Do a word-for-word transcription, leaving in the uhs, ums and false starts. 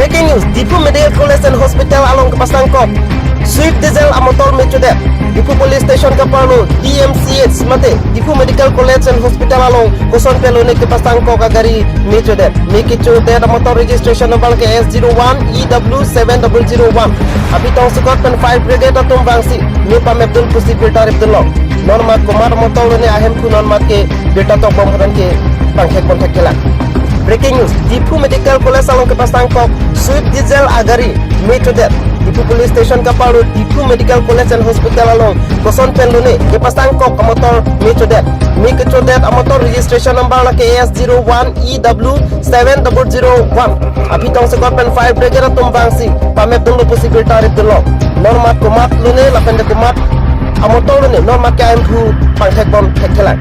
Breaking news, Diphu Medical College and Hospital along kepasang kok Swift Dzire amotor mechodet. Diphu Police Station kaparlo D M C H mate Diphu Medical College and Hospital along koson pelone kepasang kok agari mechodet. Me kechodet amotor registration number ke S zero one E W seven double zero one. Aphi tongsekot pen fire brigade atum vangsi me pamepdun pusi birta ripdunlo. Non mat komat amotor lone ahemphu non mat ke birta tokbom phan ke pangthek ponthek kelang. Breaking news, Diphu Medical College along kepasang kok Swift Dzire agari mechodet. Diphu Police Station kaparlo Diphu Medical College and Hospital along koson pelone kepasang kok amotor mechodet. Me kechodet amotor registration number lake S zero one E W seven double zero one. Aphi tongsekot pen fire brigade atum vangsi pamepdunlo pusi birta ripdunlo. Non mat komat lone lapen de komat amotor lone non mat ke ahemphu pangthek ponthek kelang.